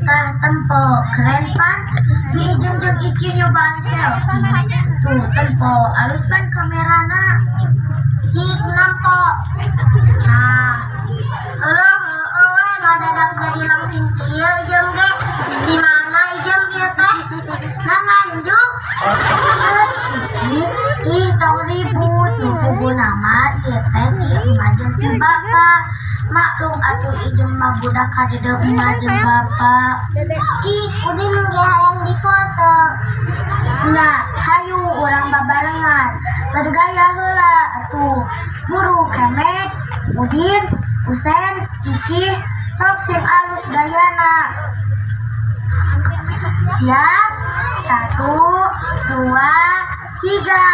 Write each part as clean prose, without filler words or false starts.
Tah, tempo, keren pan? Bi Ijem jeung Iki nyobaan selfie. Tuh, tempo, alus pan kamerana? Cik, nempo. Nah. Heuh, heueuh we, ngadadak jadi langsing kieu Ijem ge. Di mana Ijem ieu teh? Na Nganjuk. Iki, ih, tong ribut, nu puguna mah ieu teh ti emak jeung ti bapak. Maklum atuh, Ijem mah budak kadede emak jeung bapak. Cik, Udin ge hayang dipoto. Nya, hayu urang babarengan. Bergaya heula atuh. Buru, Kemet, Udin, Usen, Iki, sok sing alus gayana. Siap? Satu, dua, tiga.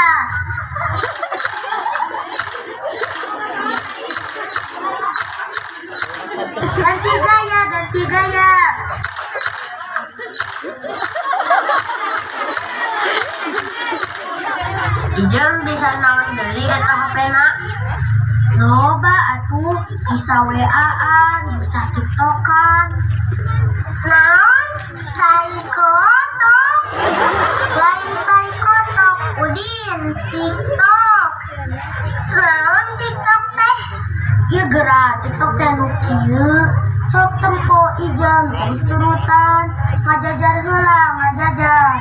Ganti gaya, ganti gaya. Ijem bisa naon deui eta HP-na? Loba atuh, bisa WA-an, bisa TikTokan. Naon? Tai kotok. Lain tai kotok, Udin, TikTok. Naon TikTok teh? Ieu geura TikTok teh nu kieu. Sok tempo Ijem, terus turutan, ngajajar heula, ngajajar.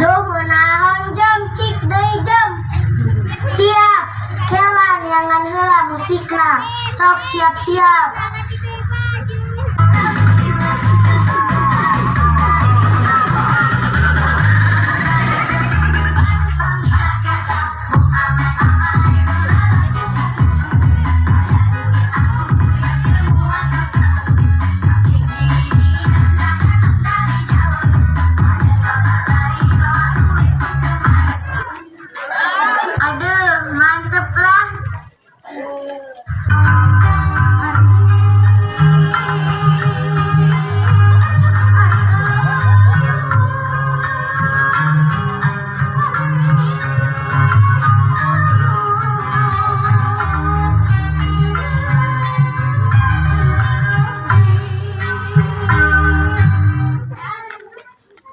Duh, naon Jem, cik deui Jem. Siap, kela neangan heula musikna. Sok siap-siap. Aduh, mantep lah.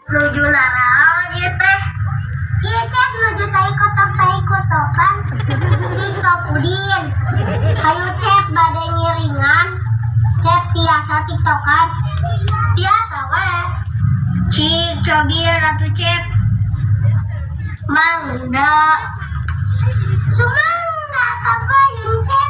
Nuju naraon ieu teh? Ieu teh nuju tai kotok tai kotokan. TikTok, Udin. Hayu Cep, bade ngiringan. Cep tiasa TikTokan? Tiasa weh. Cik, cobian atuh Cep. Mangga. Sumangga kapayun, Cep.